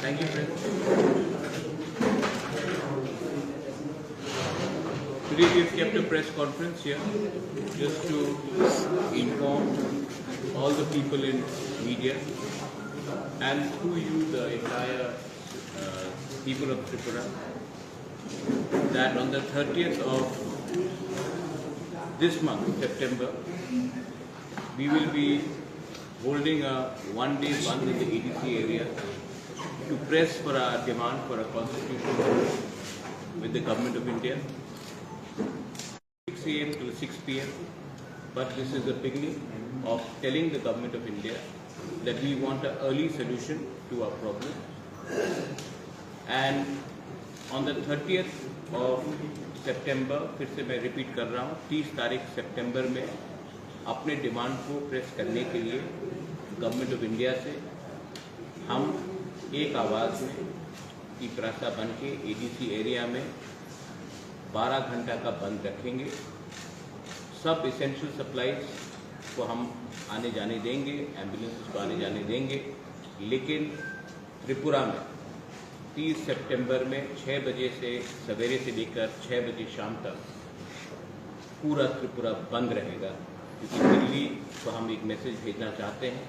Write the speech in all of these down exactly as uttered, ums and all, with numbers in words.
Thank you, friends. Today we have kept a press conference here just to inform all the people in media and through you the entire uh, people of Tripura that on the thirtieth of this month, September, we will be holding a one-day bandh in the A D C area to press for our demand for a constitutional solution with the Government of India. Six A M to six P M, but this is the beginning of telling the Government of India that we want an early solution to our problem. And on the thirtieth of September, फिर से मैं रिपीट कर रहा हूँ, तीस तारीख सितंबर में अपने डिमांड को प्रेस करने के लिए गवर्नमेंट ऑफ इंडिया से हम एक आवाज़ में तिपरासा बन के एडीसी एरिया में बारह घंटा का बंद रखेंगे। सब एसेंशियल सप्लाईज को हम आने जाने देंगे, एम्बुलेंसेस को आने जाने देंगे, लेकिन त्रिपुरा में तीस सितंबर में छः बजे से, सवेरे से लेकर छः बजे शाम तक पूरा त्रिपुरा बंद रहेगा, क्योंकि दिल्ली को हम एक मैसेज भेजना चाहते हैं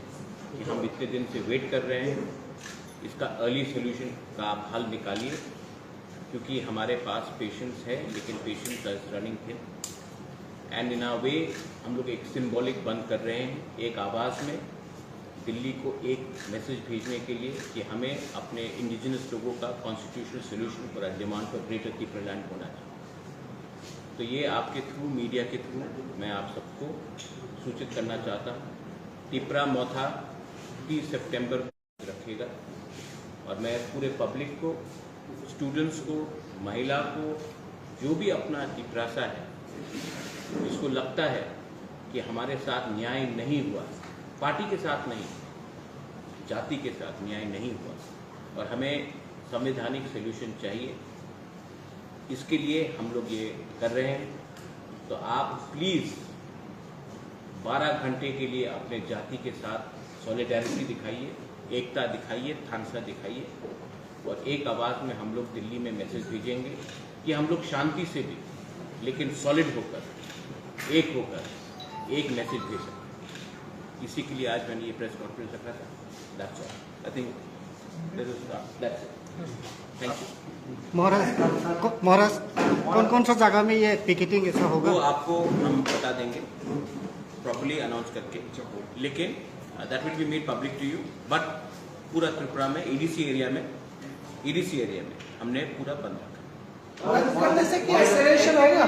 कि हम इतने दिन से वेट कर रहे हैं, इसका अर्ली सॉल्यूशन का आप हल निकालिए, क्योंकि हमारे पास पेशेंट्स है, लेकिन patients are running thin. And in a way हम लोग एक सिंबॉलिक बंद कर रहे हैं, एक आवाज़ में दिल्ली को एक मैसेज भेजने के लिए कि हमें अपने इंडिजिनस लोगों का constitutional solution for demand for greater तिपरालैंड होना चाहिए। तो ये आपके थ्रू, मीडिया के थ्रू मैं आप सबको सूचित करना चाहता हूँ। तिपरा मोथा तीस सितंबर को रखेगा और मैं पूरे पब्लिक को, स्टूडेंट्स को, महिला को, जो भी अपना तिपरासा है, जिसको लगता है कि हमारे साथ न्याय नहीं हुआ, पार्टी के साथ नहीं, जाति के साथ न्याय नहीं हुआ और हमें संवैधानिक सॉल्यूशन चाहिए, इसके लिए हम लोग ये कर रहे हैं। तो आप प्लीज़ बारह घंटे के लिए अपने जाति के साथ सॉलिडारिटी दिखाइए, एकता दिखाइए, थानसा दिखाइए और एक आवाज़ में हम लोग दिल्ली में मैसेज भेजेंगे कि हम लोग शांति से भी, लेकिन सॉलिड होकर, एक होकर एक मैसेज भेज सकते हैं। इसी के लिए आज मैंने ये प्रेस कॉन्फ्रेंस रखा था। That's all. I think this is, uh, that's it. Thank you. महाराज, को-, महाराज, कौन कौन सा जगह में ये पिकेटिंग ऐसा होगा? वो आपको हम बता देंगे प्रॉपरली अनाउंस करके, लेकिन that will be made public to you. But पूरा त्रिपुरा में, एडीसी एरिया में, एडीसी एरिया में हमने पूरा बंद रखा। और बंद से क्या एक्सलेशन होगा?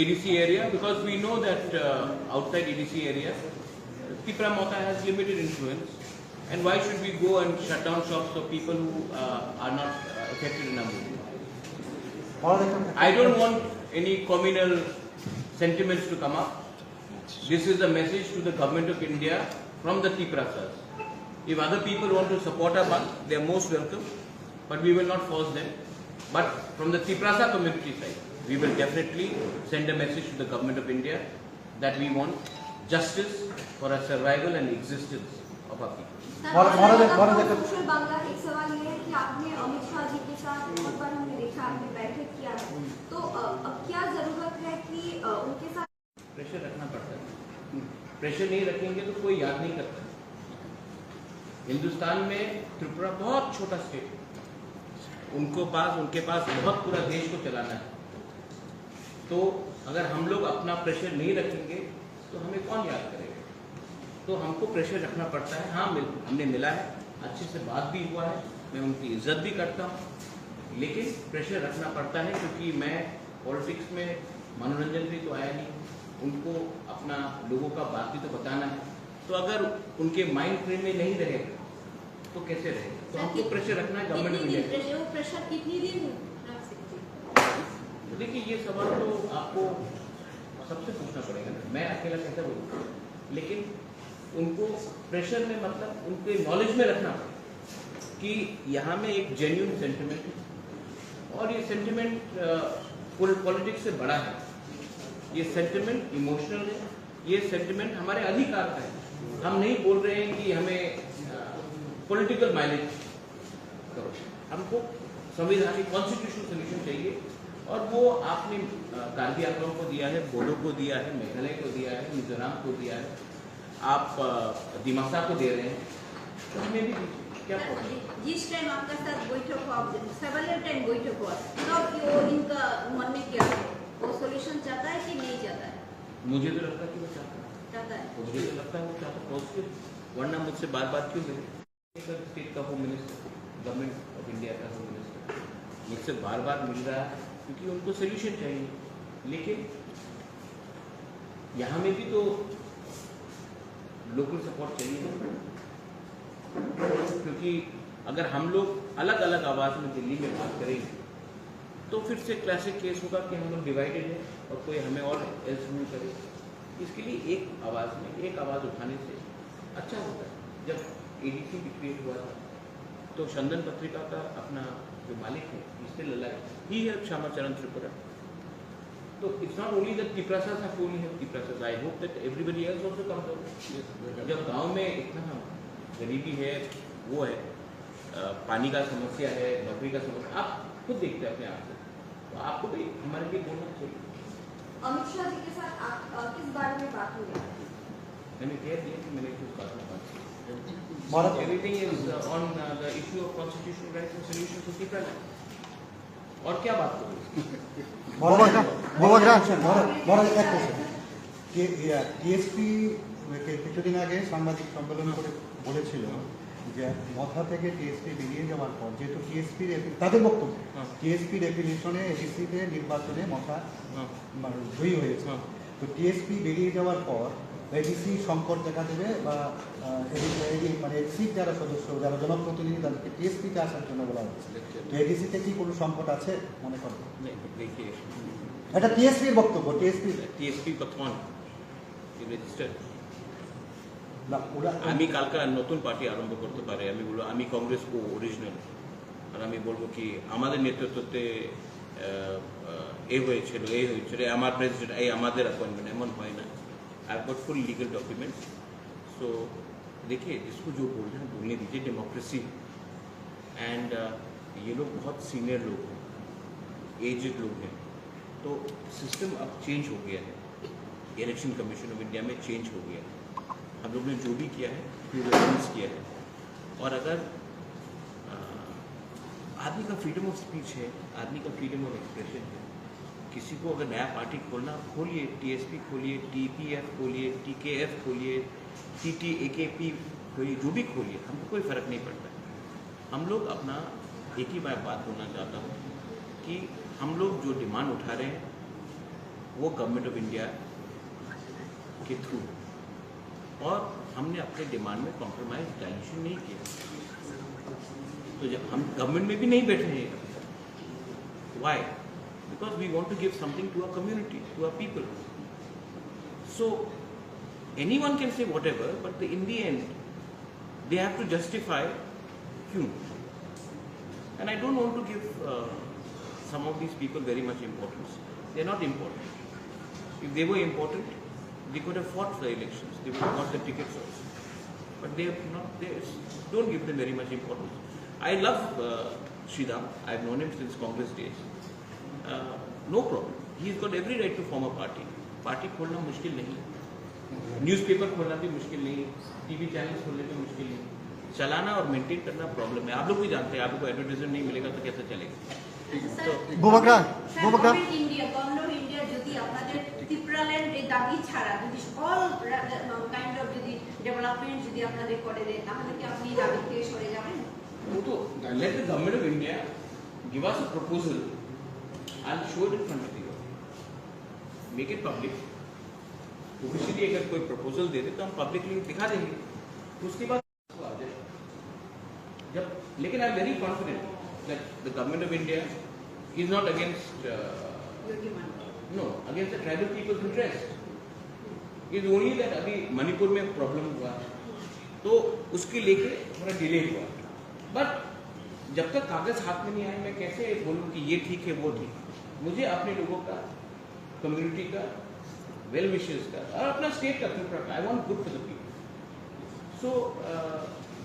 ADC area, because we know that uh, outside A D C area, Tipra Motha has limited influence, and why should we go and shut down shops of people who uh, are not uh, affected in our movement? I don't want any communal sentiments to come up. This is the message to the government of India from the Tiprasas. If other people want to support our bandh, they are most welcome, but we will not force them. But from the Tiprasa community side, we will definitely send a message to the government of India that we want justice for our survival and existence of our people. सर, महाराज, महाराज, महाराज, महाराज, social Bangla, एक सवाल ये है कि आपने अमित शाह जी के साथ बहुत बार हमने देखा, आपने बैठक किया है, तो अ, अब क्या जरूरत है कि अ, उनके साथ प्रेशर रखना पड़ता है। प्रेशर नहीं रखेंगे तो कोई याद नहीं करता। हिंदुस्तान में त्रिपुरा बहुत छोटा स्टेट है, उनको पास, उनके पास बहुत पूरा देश को चलाना है। तो अगर हम लोग अपना प्रेशर नहीं रखेंगे तो हमें कौन याद करेगा? तो हमको प्रेशर रखना पड़ता है। हाँ, मिल, हमने मिला है, अच्छे से बात भी हुआ है, मैं उनकी इज्जत भी करता हूँ, लेकिन प्रेशर रखना पड़ता है क्योंकि मैं पॉलिटिक्स में मनोरंजन भी तो आया नहीं, उनको अपना लोगों का बात भी तो बताना है। तो अगर उनके माइंड फ्रेम में नहीं रहेगा तो कैसे रहेगा? तो हमको प्रेशर रखना है गवर्नमेंट ऑफ इंडिया। प्रेशर, वो प्रेशर कितनी दिन रख सकते हैं? देखिए, ये सवाल तो आपको सबसे पूछना पड़ेगा ना, मैं अकेला कैसे बोलूँगा? लेकिन उनको प्रेशर में, मतलब, उनके नॉलेज में रखना पड़ेगा कि यहाँ में एक जेन्युइन सेंटिमेंट है और ये सेंटिमेंट पॉलिटिक्स से बड़ा है। ये सेंटिमेंट इमोशनल है, ये सेंटिमेंट हमारे अधिकार का है। हम नहीं बोल रहे हैं कि हमें अ, पॉलिटिकल माइलेज करो। हमको संविधानिक कॉन्स्टिट्यूशनल सॉल्यूशन चाहिए। और वो आपने, अ, कार्बी आंगलोंग को दिया है, बोडो को दिया है, मेघालय को दिया है, मिजोरम को दिया है, आप, अ, दिमासा को दे रहे हैं, तो हमें भी दीजिए, क्या प्रॉब्लम? जिस टाइम आपका साथ बैठक हुआ, सेवरल टाइम बैठक हुआ, तब कि वो इनका मन में क्या है? वो सॉल्यूशन चाहता है कि नहीं चाहता है? मुझे तो लगता है कि वो चाहता है। चाहता है। मुझे तो लगता है वो चाहता है पॉजिटिव, वरना मुझसे बार बार क्यों मिले? स्टेट का home minister, government of India का होम मिनिस्टर मुझसे बार बार मिल रहा है, क्योंकि उनको सोल्यूशन चाहिए। लेकिन यहाँ में भी तो लोकल सपोर्ट चाहिए ना, क्योंकि अगर हम लोग अलग अलग आवाज़ में दिल्ली में बात करेंगे, तो फिर से क्लासिक केस होगा कि हम लोग डिवाइडेड है और कोई हमें और एल्स रूल करे। इसके लिए एक आवाज़ में, एक आवाज़ उठाने से अच्छा होता है। जब एडीसी भी क्रिएट हुआ था, तो चंदन पत्रिका का अपना जो मालिक है, जिसने ललाए, ही हेल्प श्यामा चरण त्रिपुरा। तो it's not only that Tiprasas have, only have Tiprasas. I hope that everybody else also comes out. जब गांव में इतना गरीबी है, वो है, अ, पानी का समस्या है, नौकरी का समस्या, आप खुद देखते हैं अपने आप से, तो आपको भी हमारे लिए बोलना चाहिए। अमित शाह जी के साथ आप, अ, किस बारे में बात हुई? मैंने कह दिया कि मैंने कुछ बात नहीं की। Bharat Everything is, uh, on, uh, the issue of constitutional rights and solution to Tipraland. और क्या बात करूँ? Bharat, Bharat, Bharat, Bharat, ek question. কে-, ইয়া, টিএসপি কে-, কিছুদিন আগে সাংবাদিক সম্মেলন করে বলেছিল যে মথা থেকে টিএসপি বেরিয়ে যাওয়ার পর, যেহেতু টিএসপি রেফি-, তাদের বক্তব্য, হ্যাঁ। টিএসপি ডেফিনেশনে এডিসিতে নির্বাচনে মথা হ্যাঁ। মানে জয়ী হয়েছে। হ্যাঁ। তো টিএসপি বেরিয়ে যাওয়ার পর এডিসি সংকট দেখা দেবে বা, আহ, এডি-, এডি-, মানে এডিসির যারা সদস্য, যারা জনপ্রতিনিধি, তাদেরকে টিএসপিতে আসার জন্য বলা হচ্ছে। তো এডিসিতে কি কোনো সংকট আছে মনে করেন? नहीं, देखिए, এটা টিএসপির বক্তব্য, টিএসপি। টিএসপি का कौन? ये रजिस्टर्ड। না, ওরা আমি কালকে নতুন পার্টি আরম্ভ করতে পারে, আমি বলবো আমি কংগ্রেস কো অরিজিনাল, আর আমি বলবো কি আমাদের নেতৃত্বতে, আহ, আহ, এ হয়েছিল, এই হয়েছিল, এ আমার প্রেসিডেন্ট, এই আমাদের অ্যাপয়েন্টমেন্ট, এমন হয় না। I've got full legal documents। So देखिए, जिसको जो बोलना है बोलने दीजिए, डेमोक्रेसी है। एंड ये लोग बहुत सीनियर लोग हैं, एजेड लोग हैं, तो सिस्टम अब चेंज हो गया है। इलेक्शन कमीशन ऑफ इंडिया में चेंज हो गया है। हम लोग ने जो भी किया है, प्यूरिफाइज किया है। और अगर, अ, आदमी का फ्रीडम ऑफ स्पीच है, आदमी का फ्रीडम ऑफ एक्सप्रेशन है, किसी को अगर नया पार्टी खोलना, खोलिए, टीएसपी खोलिए, टीपीएफ खोलिए, टीकेएफ खोलिए, टीटीएकेपी खोलिए, जो भी खोलिए, हमको कोई फ़र्क नहीं पड़ता। हम लोग अपना एक ही बात, बात बोलना चाहता हूँ कि हम लोग जो डिमांड उठा रहे हैं, वो गवर्नमेंट ऑफ इंडिया के थ्रू, और हमने अपने डिमांड में कॉम्प्रोमाइज, डाइल्यूशन नहीं किया। तो जब हम गवर्नमेंट में भी नहीं बैठे हैं, why? Because we want to give something to our community, to our people. So anyone can say whatever, but the, in the end, they have to justify क्यों। And I don't want to give, uh, some of these people very much importance. They are not important. If they were important, they could have fought for the elections. They would have got the tickets also. But they have not. They don't give them very much importance. I love, uh, Sridham. I've known him since Congress days. Uh, no problem. He's got every right to form a party. Party खोलना मुश्किल नहीं है, न्यूज़पेपर खोलना भी मुश्किल नहीं है, TV channel खोलने भी मुश्किल नहीं है। चलाना और मेंटेन करना प्रॉब्लम है। आप लोग भी जानते हैं, आप लोग को एडवर्टाइजमेंट नहीं मिलेगा तो कैसे चलेगा? বুবাকরা, স্যার, বুবাকরা। Government India, government of India যদি আপনাদের ত্রিপুরাল্যান্ড এই দাবি ছাড়া যদি অল কাইন্ড অফ যদি ডেভেলপমেন্ট যদি আপনাদের করে দেয়, তাহলে কি আপনি দাবি থেকে সরে যাবেন? वो तो let the government of India give us a proposal, I'll show it in front of you, make it public। Officially अगर कोई प्रपोजल दे दे तो हम पब्लिकली दिखा देंगे, उसके बाद आ जाए। जब, लेकिन I am very confident that the government of India is not against, uh, Your demand। No, against the tribal people's interest। Is only that अभी मणिपुर में प्रॉब्लम हुआ, तो उसके लेके थोड़ा डिले हुआ। बट जब तक कागज हाथ में नहीं आए, मैं कैसे बोलूँ कि ये ठीक है, वो ठीक है? मुझे अपने लोगों का, कम्युनिटी का, वेल विशेस का और अपना स्टेट का, त्रिपुरा का, I want good for the people। So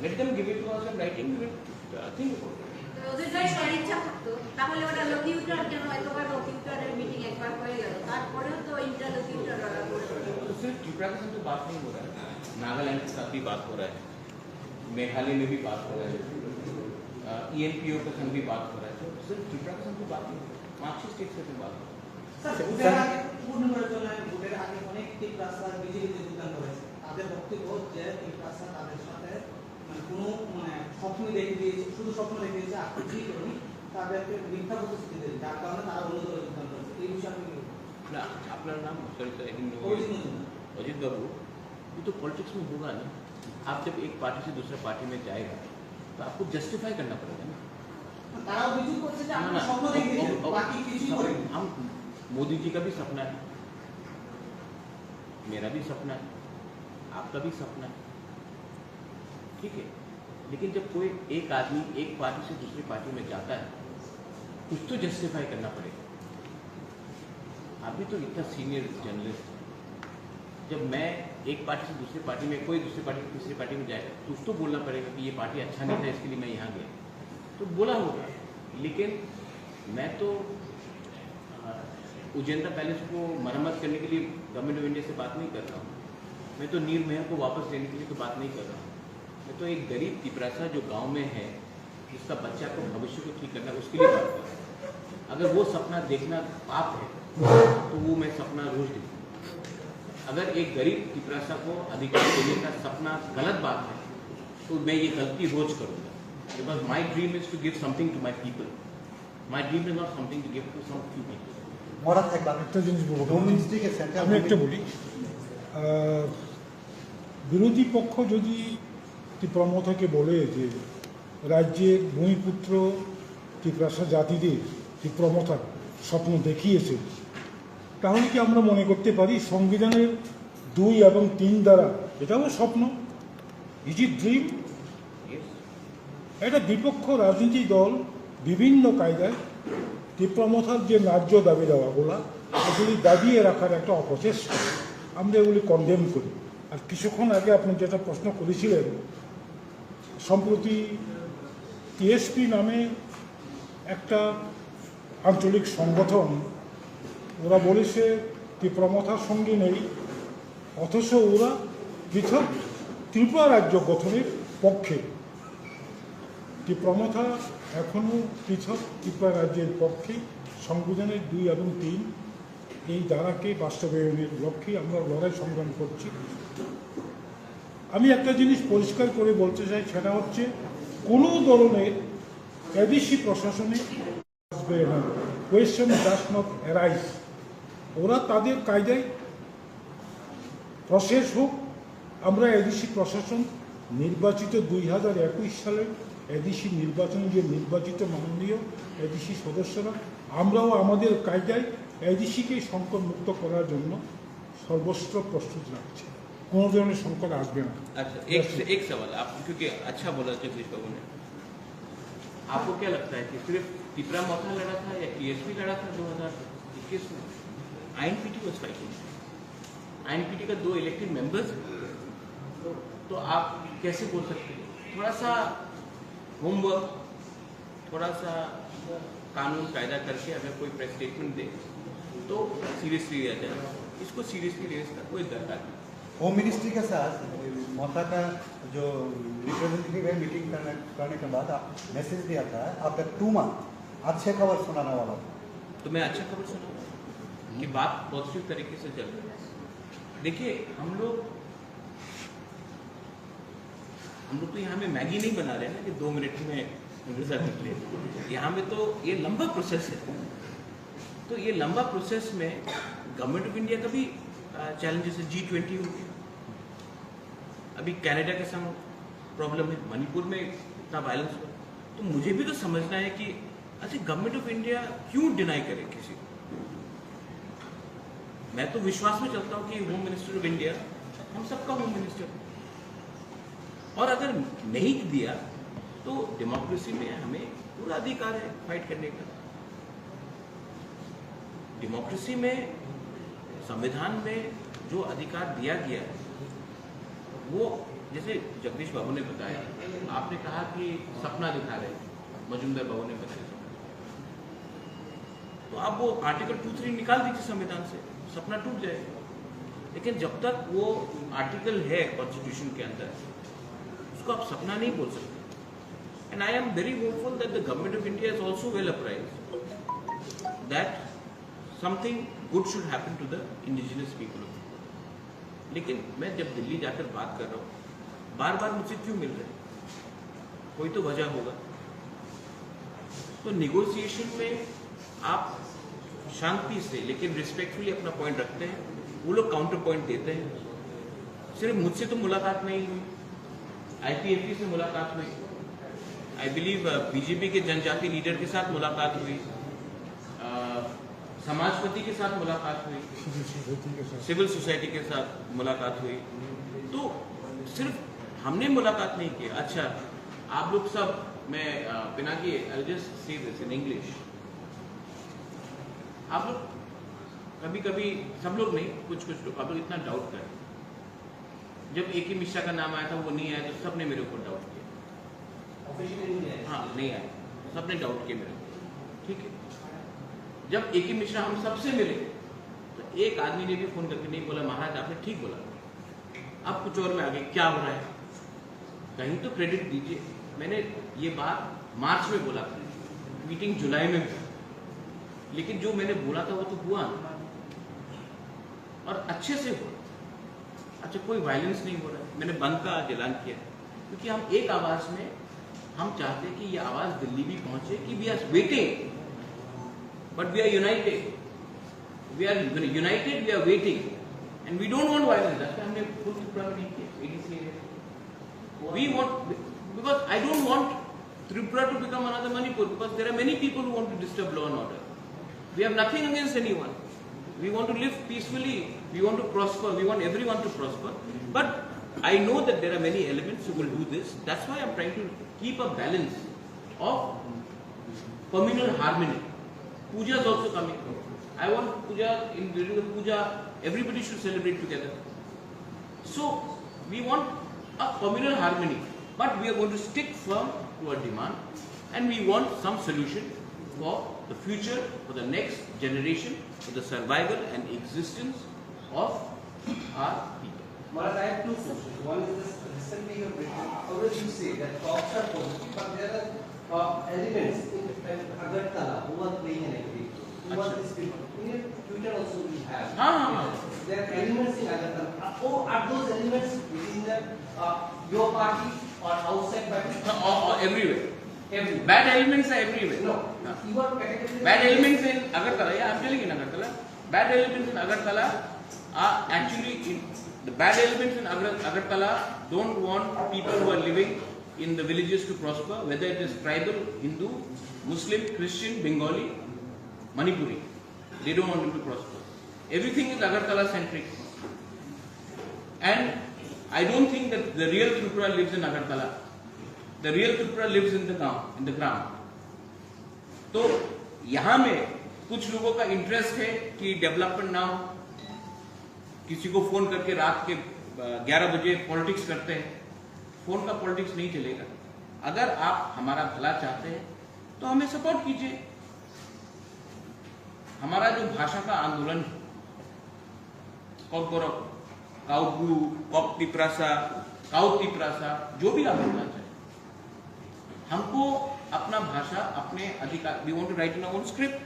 Let them give it to us in writing, we will uh, think about it. যদি তাই স্বইচ্ছা থাকতো, তাহলে ওরা লকিউটার কেন এতবার লকিউটারের মিটিং একবার হয়ে গেল, তারপরেও তো ইন্টারলকিউটার ওরা করে। तो सिर्फ त्रिपुरा के साथ तो बात नहीं हो रहा है, नागालैंड के साथ भी बात हो रहा है, मेघालय में भी बात हो रहा है, ईएनपीओ के संग भी बात हो रहा है, तो सिर्फ त्रिपुरा के संग तो बात नहीं हो रहा है, पाँच छः स्टेट से भी बात हो रहा है। স্যার, ভোটের আগে, পুনর্নির্বাচনে ভোটের আগে অনেক টিপ্রাসা বিজেপিতে যোগদান করেছে। তাদের বক্তব্য যে টিপ্রাসা তাদের সাথে মানে কোনো মানে স্বপ্ন দেখে দিয়েছে, শুধু স্বপ্ন দেখে দিয়েছে, আর কিছুই করেনি। তাদেরকে মিথ্যা প্রতিশ্রুতি দিয়েছে, যার কারণে তারা অন্য দলে যোগদান করেছে। এই বিষয়ে আপনি কি বলবেন? না, আপনার নাম? সরি স্যার, একদিন অজিত মজুমদার। अजीत बाबू, ये तो पॉलिटिक्स में होगा ना। आप जब एक पार्टी से दूसरे पार्टी में जाएगा तो आपको जस्टिफाई करना पड़ेगा ना। তারা অভিযোগ করছে যে না, আমরা না, স্বপ্ন ও- দেখেছি, ও- ও- বাকি কিছুই করেনি। हम मोदी जी का भी सपना है, मेरा भी सपना है, आपका भी सपना है, ठीक है। लेकिन जब कोई एक आदमी एक पार्टी से दूसरी पार्टी में जाता है, कुछ तो जस्टिफाई करना पड़ेगा। आप भी तो इतना सीनियर जर्नलिस्ट है, जब मैं एक पार्टी से दूसरी पार्टी में, कोई दूसरी पार्टी से तीसरी पार्टी में जाएगा, कुछ तो बोलना पड़ेगा कि ये पार्टी अच्छा नहीं था, इसके लिए मैं यहाँ गया, तो बोला होगा। लेकिन मैं तो अ, उजेंद्रा पैलेस को मरम्मत करने के लिए गवर्नमेंट ऑफ इंडिया से बात नहीं कर रहा हूँ। मैं तो नीर महल को वापस लेने के लिए तो बात नहीं कर रहा हूँ। मैं तो एक गरीब तिपरासा जो गांव में है, जिसका बच्चा को भविष्य को ठीक करना है, उसके लिए बात कर रहा हूँ। अगर वो सपना देखना पाप है, तो वो मैं सपना रोज देखूँ। अगर एक गरीब तिपरासा को अधिकार देने का सपना गलत बात है, तो मैं ये गलती रोज करूँगा। Because my dream is to give something to my people. My dream is not something to give to some few people. মহারাজ, একবার একটা জিনিস বলবো। হোম মিনিস্ট্রিকে সেন্ট্রাল আমি একটা বলি, আহ, বিরোধী পক্ষ যদি তীব্র মথাকে বলে যে রাজ্যের ভূমিপুত্র তিপ্রাসা জাতিদের তীব্র মথার স্বপ্ন দেখিয়েছে, তাহলে কি আমরা মনে করতে পারি সংবিধানের দুই এবং তিন দ্বারা এটাও স্বপ্ন? Is it dream? একটা বিপক্ষ রাজনীতি দল বিভিন্ন কায়দায় তীব্র মথার যে ন্যায্য দাবি দাওয়াগুলা, এগুলি দাবিয়ে রাখার একটা অপচেষ্টা, আমরা এগুলি কন্ডেম করি। আর কিছুক্ষণ আগে আপনি যেটা প্রশ্ন করেছিলেন, সম্প্রতি টিএসপি নামে একটা আঞ্চলিক সংগঠন, ওরা বলেছে তীব্র মথার সঙ্গে নেই, অথচ ওরা পৃথক ত্রিপুরা রাজ্য গঠনের পক্ষে। তীব্র মথা এখনও পৃথক ত্রিপুরা রাজ্যের পক্ষে। সংবিধানের দুই এবং তিন এই ধারাকে বাস্তবায়নের লক্ষ্যে আমরা লড়াই সংগ্রাম করছি। আমি একটা জিনিস পরিষ্কার করে বলতে চাই, সেটা হচ্ছে কোনো ধরনের এডিসি প্রশাসনে আসবে না, কোয়েশ্চন ডাস নট অ্যারাইজ। ওরা তাদের কায়দায় প্রসেস হোক। আমরা এডিসি প্রশাসন নির্বাচিত দুই হাজার একুশ সালের এডিসি নির্বাচনে যে নির্বাচিত মাননীয় এডিসি সদস্যরা, আমরাও আমাদের কায়দায় এডিসিকে সংকটমুক্ত করার জন্য সর্বস্ব প্রস্তুত রাখছি। কোনো ধরনের সংকট আসবে না। अच्छा, एक एक सवाल, आप क्योंकि अच्छा बोला जगदीश बाबू ने, आपको क्या लगता है कि सिर्फ तिपरा मोथा लड़ा था या टीएसपी लड़ा था दो हज़ार इक्कीस में? आईएनपीटी वाज फाइटिंग। आईएनपीटी का दो इलेक्टेड मेंबर्स हैं, तो, तो आप कैसे बोल सकते हैं? थोड़ा सा होमवर्क, थोड़ा सा कानून कायदा करके अगर कोई प्रेस स्टेटमेंट दे तो सीरियसली लिया जाए, इसको सीरियसली लेने का कोई दरकार नहीं। হোম মিনিস্ট্রি কে সাথ মথা কা জো রিপ্রেজেন্টেটিভ হ্যায় মিটিং করনে করনে কে বাদ আপ মেসেজ দিয়া থা আফটার টু মান্থ আচ্ছা খবর সুনানে ওয়ালা। तो मैं अच्छा खबर सुनाऊँ कि बात पॉजिटिव तरीके से चल रही है। देखिए, हम लोग हम लोग तो यहाँ में मैगी नहीं बना रहे हैं ना कि दो मिनट में रिजल्ट निकले। यहाँ में तो ये लंबा प्रोसेस है। तो ये लंबा प्रोसेस में गवर्नमेंट ऑफ इंडिया का भी चैलेंजेस है। जी ट्वेंटी हो गया, अभी कनाडा के संग प्रॉब्लम है, मणिपुर में इतना वायलेंस हुआ, तो मुझे भी तो समझना है कि अच्छा, गवर्नमेंट ऑफ इंडिया क्यों डिनाई करे किसी को? मैं तो विश्वास में चलता हूँ कि होम मिनिस्टर ऑफ इंडिया हम सबका होम मिनिस्टर है। और अगर नहीं दिया तो डेमोक्रेसी में हमें पूरा अधिकार है फाइट करने का। डेमोक्रेसी में संविधान में जो अधिकार दिया गया है वो जैसे जगदीश बाबू ने बताया, आपने कहा कि सपना दिखा रहे हैं, मजूमदार बाबू ने बताया, तो आप वो आर्टिकल टू थ्री निकाल दीजिए संविधान से, सपना टूट जाएगा। लेकिन जब तक वो आर्टिकल है कॉन्स्टिट्यूशन के अंदर, उसको आप सपना नहीं बोल सकते। And I am very hopeful that the government of India is also well apprised that something good should happen to the indigenous people of India. लेकिन मैं जब दिल्ली जाकर बात कर रहा हूँ, बार बार मुझे क्यों मिल रहे हैं? कोई तो वजह होगा। तो निगोशिएशन में आप शांति से लेकिन रिस्पेक्टफुली अपना पॉइंट रखते हैं, वो लोग काउंटर पॉइंट देते हैं। सिर्फ मुझसे तो मुलाकात नहीं हुई, आईपीएफटी से मुलाकात हुई, आई बिलीव बीजेपी के जनजाति लीडर के साथ मुलाकात हुई, अ, समाजपति के साथ मुलाकात हुई, सिविल सोसाइटी के साथ मुलाकात हुई। तो सिर्फ हमने मुलाकात नहीं किया। अच्छा, आप लोग सब, मैं, अ, Pinaki, I'll just say this in English। आप लोग कभी कभी, सब लोग नहीं, कुछ कुछ लोग, आप लोग इतना डाउट करें। जब एके मिश्रा का नाम आया था, वो नहीं आया, तो सबने मेरे ऊपर डाउट किया। ऑफिशियली नहीं आया? हाँ, नहीं आया, सबने डाउट किया मेरे ऊपर। ठीक है, जब एके मिश्रा हम सबसे मिले, तो एक आदमी ने भी फोन करके नहीं बोला, "महाराज, आपने ठीक बोला।" अब कुछ और में आगे क्या हो रहा है, कहीं तो क्रेडिट दीजिए। मैंने ये बात मार्च में बोला था, मीटिंग जुलाई में हुआ, लेकिन जो मैंने बोला था वो तो हुआ ना, और अच्छे से हुआ। अच्छा, कोई वायलेंस नहीं हो रहा है, मैंने बंद का आज ऐलान किया, क्योंकि हम एक आवाज़ में, हम चाहते हैं कि ये आवाज़ दिल्ली भी पहुंचे कि we are waiting, but we are united, we are united, we are waiting, and we don't want violence। हमने फुल त्रिपुरा में नहीं किया, ADC area. We want, because I don't want Tripura to become another Manipur, because there are many people who want to disturb law and order. We have nothing against anyone. We want to live peacefully, we want to prosper, we want everyone to prosper. But I know that there are many elements who will do this. That's why I'm trying to keep a balance of communal harmony. Puja is also coming. I want puja, in during the puja, everybody should celebrate together. So, we want a communal harmony, but we are going to stick firm to our demand, and we want some solution for the future, for the next generation, for the survival and existence of our people. Maharaj, I have two questions. One is this, recently you have written, always you say that talks are positive, but there are uh, elements in Agartala who are playing an active role. Who are these people? In your Twitter also we have. हाँ, हाँ, हाँ। There are elements in Agartala. Uh, oh, are those elements within the, uh, your party or outside party? Uh, uh, uh, everywhere. Everywhere. Bad elements are everywhere. No. हाँ। You are categorically Bad elements in Agartala. Yeah, I'm telling you in Agartala. Bad elements in Agartala are actually in, the bad elements in Agar- Agartala don't want people who are living in the villages to prosper, whether it is tribal, Hindu, Muslim, Christian, Bengali, Manipuri. They don't want them to prosper. Everything is Agartala centric. And I don't think that the real Tripura lives in Agartala. The real Tripura lives in the town, in the ground. तो यहाँ में कुछ लोगों का इंटरेस्ट है कि डेवलपमेंट ना हो, किसी को फोन करके रात के ग्यारह बजे पॉलिटिक्स करते हैं। फोन का पॉलिटिक्स नहीं चलेगा। अगर आप हमारा भला चाहते हैं तो हमें सपोर्ट कीजिए। हमारा जो भाषा का आंदोलन है, ककबरक, काउबू, कक तिप्रासा, काउ तिप्रासा, जो भी आप बोलना चाहें, हमको अपना भाषा, अपने अधिकार, we want to write in our own script,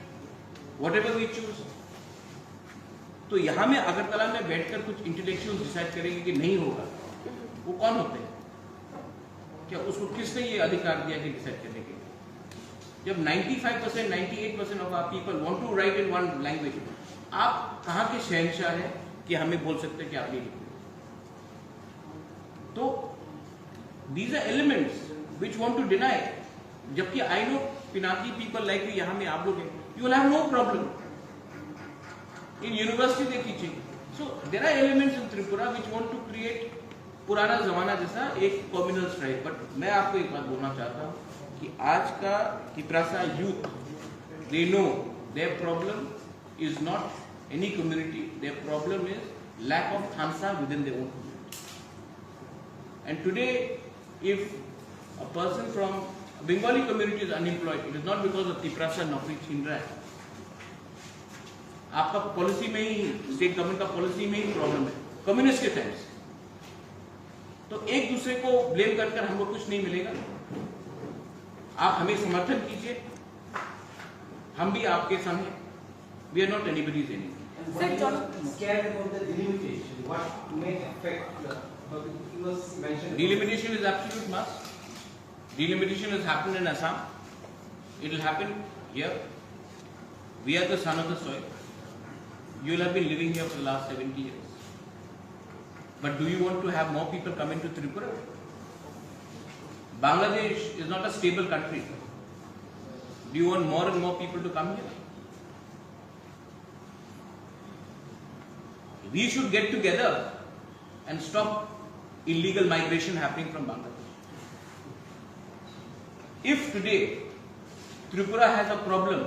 whatever we choose। तो यहाँ में अगरतला में बैठकर कुछ इंटेलेक्चुअल डिसाइड करेंगे कि नहीं होगा, वो कौन होते हैं? क्या उसको किसने ये अधिकार दिया कि डिसाइड करने के लिए? जब ninety five percent, ninety eight percent of our people want to write in one language, आप कहाँ के शहंशाह हैं कि हमें बोल सकते हैं कि आप नहीं लिखो? तो these are elements which want to deny। जबकि I know Pinaki people like you, यहाँ में आप लोग हैं, you will have no problem। In university they teaching। So there are elements in Tripura which want to create पुराना जमाना जैसा एक कम्युनल स्ट्राइक। बट मैं आपको एक बात बोलना चाहता हूँ कि आज का Tiprasa youth, they know their problem is not any community, their problem is lack of thansa within their own community। And today, if a person from Bengali community is unemployed, it is not because of Tiprasa Naukri Chin Raha hai. आपका पॉलिसी में ही, state government का पॉलिसी में ही प्रॉब्लम है कम्युनिस्ट के टाइम से। तो एक दूसरे को ब्लेम कर कर हमको कुछ नहीं मिलेगा। आप हमें समर्थन कीजिए, हम भी आपके संग हैं। We are not anybody's enemy. And what Sir, he was John- scared about the delimitation, what may affect, uh, but he was mentioned about Delimitation is absolute must. Delimitation has happened in Assam. It will happen here. We are the son of the soil. You will have been living here for the last seventy years. But do you want to have more people come into Tripura? Bangladesh is not a stable country. Do you want more and more people to come here? We should get together and stop illegal migration happening from Bangladesh. If today Tripura has a problem,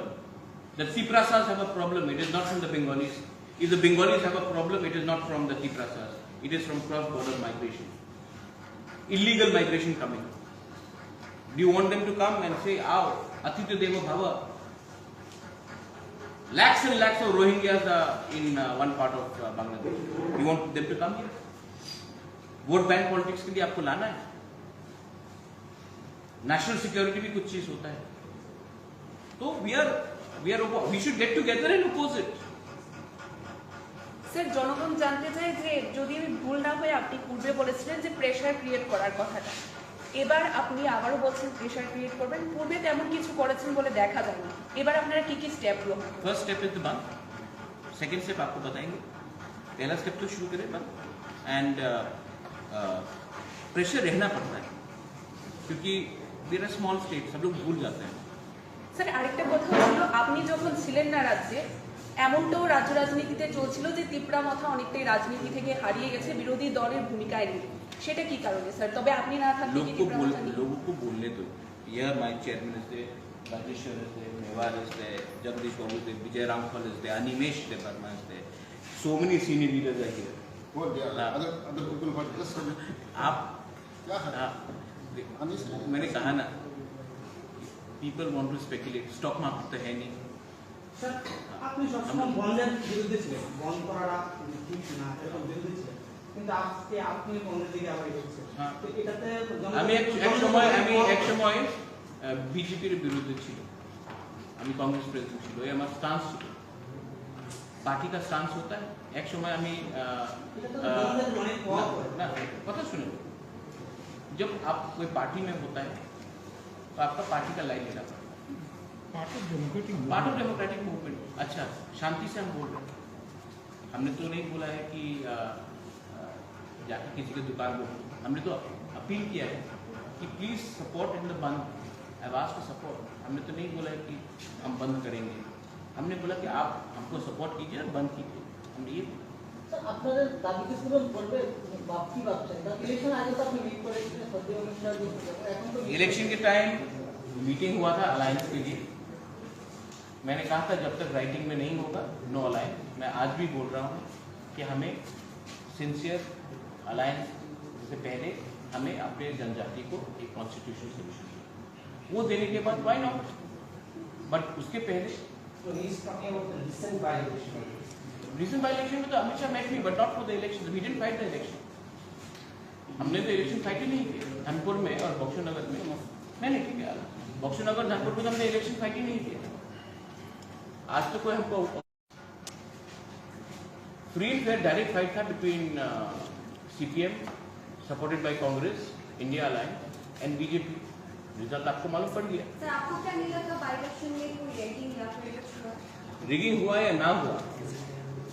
the Tiprasas have a problem, it is not from the Bengalis. If the Bengalis have a problem, it is not from the Tiprasas. It is from cross-border migration, illegal migration coming. Do you want them to come and say, "Aao, Atitya Devo Bhava"? Lakhs and lakhs of Rohingyas are in, uh, one part of, uh, Bangladesh. You want them to come here? Vote bank politics के लिए आपको लाना है? National security भी कुछ चीज होता है। तो we are, we are, we should get together and oppose it. Sir, জনগণ জানতে চায় যে যদি আমি ভুল না হই, আপনি পূর্বে বলেছিলেন যে প্রেশার ক্রিয়েট করার কথাটা, এবার আপনি আবারও বলছেন প্রেশার ক্রিয়েট করবেন। পূর্বে তেমন কিছু করেছেন বলে দেখা যায়নি, এবার আপনারা কি কি স্টেপ গ্রহণ করবেন? First step is the bandh. Second step आपको बताएंगे। पहला स्टेप तो शुरू करें बंद। And प्रेशर रहना पड़ता है, क्योंकि we are a small state, सब लोग भूल जाते हैं। স্যার, আরেকটা কথা হলো, আপনি যখন ছিলেন না রাজ্যে, এমনটাও রাজ্য রাজনীতিতে চলছিল যে তিপ্রা মথা অনেকটাই রাজনীতি থেকে হারিয়ে গেছে বিরোধী দলের ভূমিকায় নেই। সেটা কি কারণে স্যার? তবে আপনি না থাকলে কি लोगों को তিপ্রা बोल, মথা নেই? लोगों को बोलने दो। Here my chairman is there, Rajeshwar is there, Mewar is there, Jagdish Babu is there, Vijay Ramphal is there, Animesh Debbarma is there. So many senior leaders are here. What they are? हाँ। Other, other people, what just आप क्या है? हाँ। मैंने कहा ना, people want to speculate, stock market तो है नहीं। স্যার, আপনি সবসময় বন্ধের বিরুদ্ধে ছিলেন, বন্ধ করাটা ঠিক না, এরকম বিরুদ্ধে ছিলেন, কিন্তু আজকে আপনি বন্ধের দিকে আবার এগোচ্ছেন। হ্যাঁ। তো এটাতে আমি এক, এক সময়, আমি এক সময় বিজেপির বিরুদ্ধে ছিল, আমি কংগ্রেস প্রেসিডেন্ট ছিল, এই আমার স্টান্স ছিল। পার্টি কা স্টান্স হতা হ্যায়। এক সময় আমি, আহ, এটা তো আহ, বন্ধের অনেক প্রভাব না, পড়ে। না, কথা শুনে, जब आप कोई पार्टी में होता है, तो आपका पार्टी का लाइन लेना पड़ता है। Part of democratic part of democratic movement. अच्छा, शांति से हम बोल रहे हैं। हमने तो नहीं बोला है कि, अ, अ, जाके किसी के दुकान को, हमने तो अपील किया है कि प्लीज सपोर्ट इन द बंद, आई वाज टू सपोर्ट। हमने तो नहीं बोला है कि हम बंद करेंगे, हमने बोला कि आप हमको सपोर्ट कीजिए और बंद कीजिए, हमने ये बोला। স্যার, আপনাদের দাবিকে পূরণ করবে, ভাব কি ভাবছেন? কারণ ইলেকশন আগে তো আপনি লিড করেছিলেন, সত্যি অনুষ্ঠান, এখন তো इलेक्शन के टाइम मीटिंग हुआ था अलायंस के लिए, मैंने कहा था जब तक राइटिंग में नहीं होगा, नो अलायंस। मैं आज भी बोल रहा हूँ कि हमें सिंसियर अलायंस से पहले हमें अपने जनजाति को एक कॉन्स्टिट्यूशन सोल्यूशन, वो देने के बाद व्हाई नॉट, बट उसके पहले तो ही is talking about the recent by election. Recent by election में तो Amit Shah met me, but not for the election, he didn't fight the election. हमने तो इलेक्शन फाइट ही नहीं किया धनपुर में और बक्सर नगर में। नहीं, नहीं, ठीक है, बक्सर नगर, धनपुर में तो हमने इलेक्शन फाइट ही नहीं किया। आज तो कोई हमको free and fair direct fight था between CPM supported by Congress, India alliance and BJP. Result आपको मालूम पड़ गया। सर, आपको क्या नहीं लगता बाई इलेक्शन में कोई रैगिंग या फिर कुछ हुआ? रिगिंग हुआ या ना हुआ,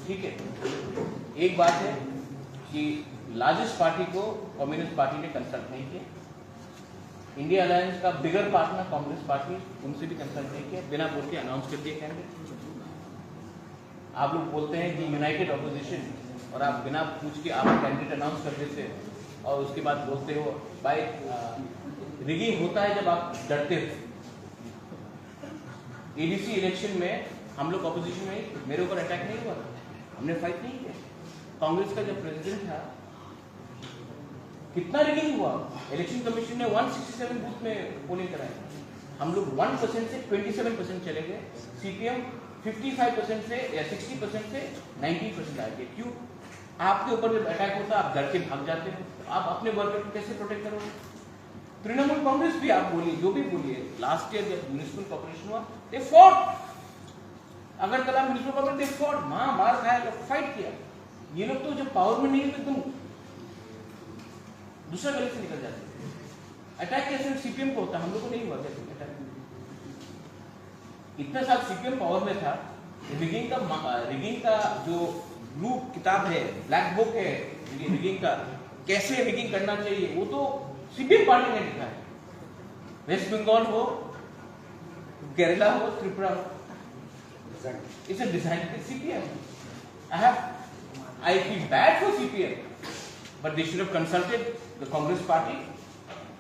ठीक है, एक बात है कि लार्जेस्ट पार्टी को कम्युनिस्ट पार्टी ने कंसल्ट नहीं किया। इंडिया अलायंस का बिगर पार्टनर कांग्रेस पार्टी, उनसे भी कंसल्ट नहीं किया, बिना बोल के अनाउंस कर दिया कैंडिडेट। आप लोग बोलते हैं कि यूनाइटेड अपोजिशन, और आप बिना पूछ के आप कैंडिडेट अनाउंस कर देते हो और उसके बाद बोलते हो भाई, रिगिंग होता है जब आप डरते हो। एडीसी इलेक्शन में हम लोग अपोजिशन में, मेरे ऊपर अटैक नहीं हुआ था, हमने फाइट नहीं किया। कांग्रेस का जब प्रेसिडेंट था, कितना रिगिंग हुआ? इलेक्शन कमीशन ने वन सिक्सटी सेवन बूथ में पोलिंग कराया। हम लोग वन परसेंट से ट्वेंटी सेवन परसेंट चले गए, सीपीएम फिफ्टी फ़ाइव परसेंट से या सिक्सटी परसेंट से नाइंटी परसेंट आ गए। क्यों? आपके ऊपर जब अटैक होता है, आप डर के भाग जाते हो, तो आप अपने वर्कर को कैसे प्रोटेक्ट करोगे? तृणमूल कांग्रेस भी आप बोलिए, जो भी बोलिए, लास्ट ईयर जब म्युनिसिपल कॉर्पोरेशन हुआ, they fought. Agartala municipal corporation, they fought, वहां मार खाया, लोग फाइट किया। ये लोग तो जब पावर में नहीं है, तो एकदम दूसरा गली से निकल जाते हैं। अटैक कैसे सीपीएम को होता, हम लोग को नहीं हुआ क्या अटैक? इतने साल सीपीएम पावर में था, रिगिंग का मा-, रिगिंग का जो ब्लू किताब है, ब्लैक बुक है रिगिंग का, कैसे रिगिंग करना चाहिए, वो तो सीपीएम पार्टी ने लिखा है। वेस्ट बंगाल हो, केरला हो, त्रिपुरा हो, it's a design by C P M. I have, I feel bad for C P M, but they should have consulted the Congress party.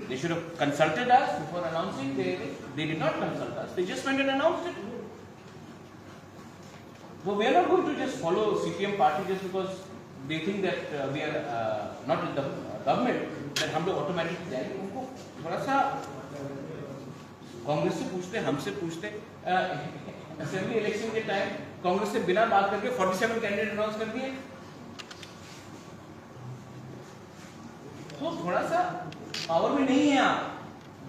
They should have consulted us before announcing. They, they did not consult us. They just went and announced it. So we are not going to just follow C P M party just because they think that uh, we are uh, not in the uh, government, that हम लोग ऑटोमेटिक जाएंगे। उनको थोड़ा सा कांग्रेस से पूछते, हमसे पूछते। असेंबली इलेक्शन के टाइम कांग्रेस से बिना बात करके फोर्टी सेवन कैंडिडेट अनाउंस कर दिए। तो थोड़ा सा पावर में नहीं है आप,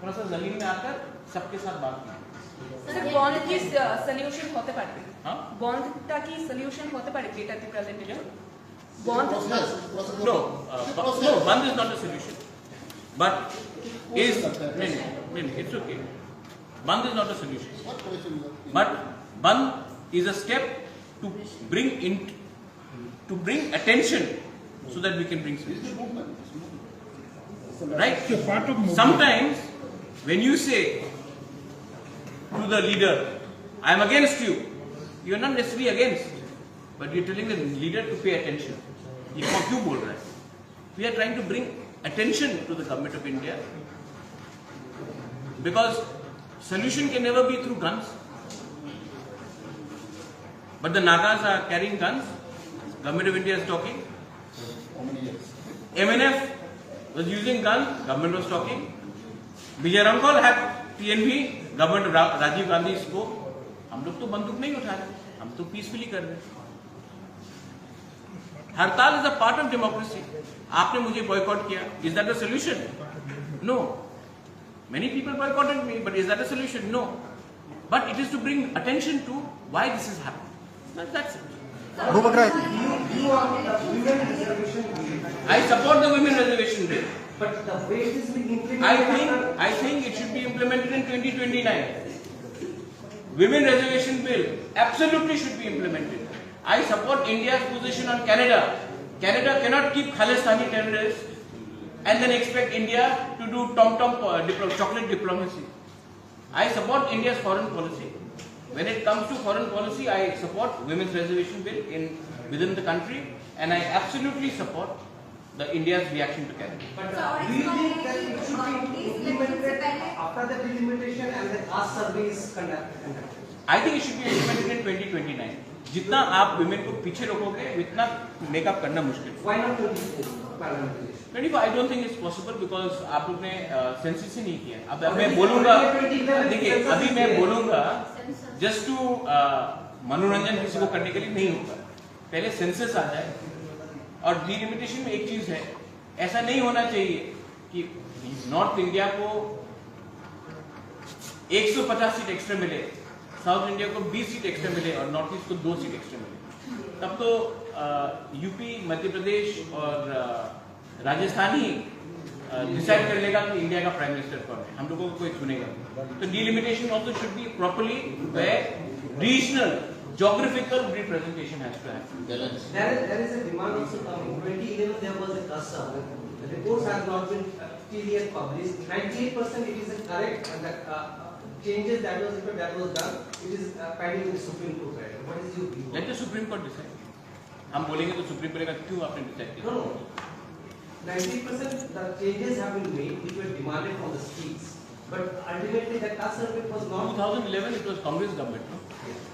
थोड़ा सा जमीन में आकर सबके साथ बात कीजिए। স্যার, বন্ধ কি স-, সলিউশন হতে পারে? हाँ? বন্ধটা কি সলিউশন হতে পারে গ্রেটার টিপ্রা ল্যান্ডের জন্য? বন্ধ? Yes, process. No, uh, bu- no, bandh is not a solution. But is, no, no, no, it's okay. Bandh is not a solution. But bandh is a step to bring in, to bring attention so that we can bring solution. Right? Sometimes when you say to the leader, "I am against you," you are not necessarily against, but you are telling the leader to pay attention. ये क्यों बोल रहा है? We are trying to bring attention to the government of India because solution can never be through guns. But the Nagas are carrying guns. Government of India is talking. M N F was using gun. Government was talking. Vijay Ramkal had T N V. Government Ra- Rajiv Gandhi spoke. हम लोग तो बंदूक नहीं उठा रहे, हम तो पीसफुली कर रहे हैं। हड़ताल is a part of democracy. आपने मुझे बॉयकॉट किया, is that a solution? No. Many people boycotted me, but is that a solution? No. But it is to bring attention to why this is happening. That- That's it. Bubagra. I support the women reservation bill. But the way it is being implemented. I think I think it should be implemented in twenty twenty-nine. Women reservation bill absolutely should be implemented. I support India's position on Canada. Canada cannot keep Khalistani terrorists and then expect India to do tom tom uh, diplo- chocolate diplomacy. I support India's foreign policy. When it comes to foreign policy, I support women's reservation bill in within the country, and I absolutely support the India's reaction to Canada. But do you think that it should be implemented after the delimitation and the caste survey is conduct- conducted? I think it should be implemented in twenty twenty-nine. जितना आप विमेन को पीछे रखोगे, उतना मेकअप करना मुश्किल है। Why not twenty-four parliamentary election? Twenty four, I don't think it's possible because आप लोग ने सेंसस ही नहीं किया। अब मैं बोलूंगा, देखिए, अभी मैं बोलूंगा जस्ट टू मनोरंजन किसी को करने के लिए नहीं होगा। पहले सेंसस आ जाए। और डिलिमिटेशन में एक चीज है, ऐसा नहीं होना चाहिए कि नॉर्थ इंडिया को एक सौ पचास सीट एक्स्ट्रा मिले, साउथ इंडिया को बीस सीट एक्स्ट्रा मिले और नॉर्थ ईस्ट को दो सीट एक्स्ट्रा मिले। तब तो यूपी, मध्य प्रदेश और राजस्थान ही डिसाइड कर लेगा कि इंडिया का प्राइम मिनिस्टर कौन है, हम लोगों को कोई चुनेगा। तो delimitation also should be properly where regional geographical representation has to happen. There is, there is a demand also coming. Twenty eleven there was a caste survey. The reports have not been uh, till yet published. Ninety-eight percent it is a correct and the uh, changes that was that was done. It is uh, pending in the Supreme Court. Right? What is your view? Let the Supreme Court decide. हम बोलेंगे तो सुप्रीम बोलेगा क्यों आपने डिसाइड किया? No, no. Ninety percent the changes have been made which were demanded from the states. But ultimately the caste survey was not. Two thousand eleven it was Congress government, no?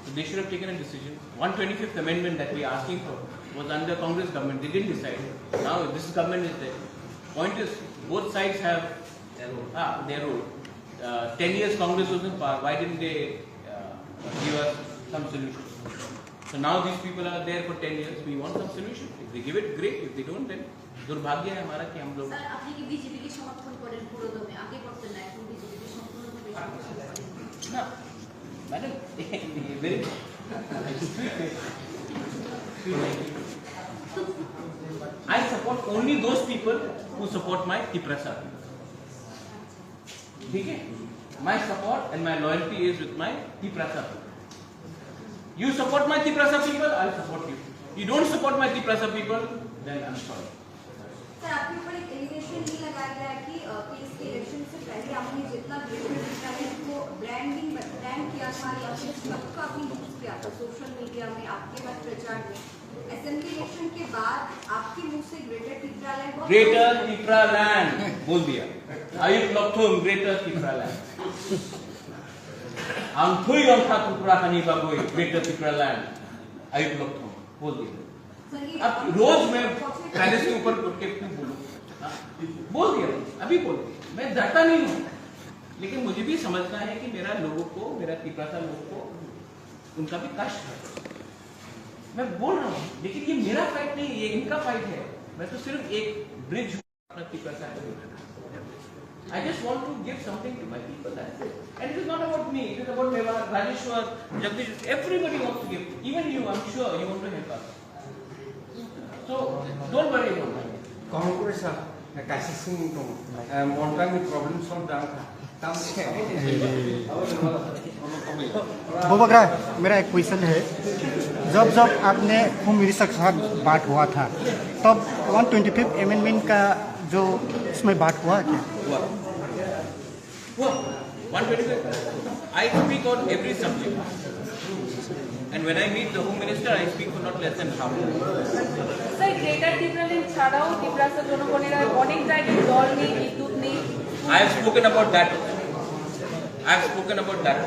So they should have taken a decision. One twenty-fifth amendment that we are asking for was under Congress government. They didn't decide. Now this government is there. Point is, both sides have their role. Ah, their role. Uh, ten years Congress was in power. Why didn't they uh, give us some solution? So now these people are there for ten years. We want some solution. If they give it, great. If they don't, then दुर्भाग्य है हमारा कि हम लोग। স্যার, আপনি কি বিজেপিকে সমর্থন করেন পুরো দমে? আগে করতেন না, এখন বিজেপিকে সম্পূর্ণভাবে সমর্থন করেন? না, madam, very I support only those people who support my Tiprasa. ठीक है? My support and my loyalty is with my Tiprasa people. You support my Tiprasa people, I'll support you. You don't support my Tiprasa people, then I'm sorry. Sir, आपके ऊपर एक एलिगेशन ये लगाया गया है कि केस के इलेक्शन से पहले आपने जितना ग्रेटर टिप्रा लैंड को ब्रांडिंग ब्रांड किया था या फिर सबका भी यूज किया था सोशल मीडिया में, आपके बाद प्रचार में। असेंबली इलेक्शन के बाद आपके मुंह से ग्रेटर टिप्रा लैंड बहुत Greater Tipraland, बोल दिया। Ayuk Lokthung, Greater Tipraland। Ang thui ang kha Tripura hani bagwi Greater Tipraland, Ayuk Lokthung, बोल दिया। सर, ये अब रोज मैं पैलेस के ऊपर उठ के क्यों बोलूं? हाँ? बोल दिया, अभी बोल दिया। मैं डरता नहीं हूँ, लेकिन मुझे भी समझना है कि मेरा लोगों को, मेरा तिपरासा लोगों को, उनका भी कष्ट है। मैं बोल रहा हूँ, लेकिन ये मेरा फाइट नहीं, ये इनका फाइट है। मैं तो सिर्फ एक bridge I just want to give something to my people, that's it. And it is not about me, it is about Mewar, Rajeshwar, Jagdish, everybody wants to give. Even you, I'm sure you want to help us. So, don't worry about that. Congress na kaisa sung tong, montrang ni problem solve dang kha. Tam बुबक राय, मेरा एक क्वेश्चन है। जब जब आपने home minister के साथ बात हुआ था, तब वन ट्वेंटी फिफ्थ अमेंडमेंट का जो उसमें बात हुआ क्या? Wah, one twenty-five. I speak on every subject. And when I meet the Home Minister, I speak for not less than half an hour. Sir, greater Tipraland ছাড়াও তিপ্রাসা জনগণের অনেক জায়গায় জল নেই, বিদ্যুৎ নেই। I have spoken about that. I have spoken about that.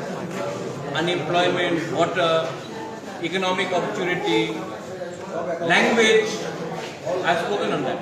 Unemployment, water, economic opportunity, language. I have spoken on that.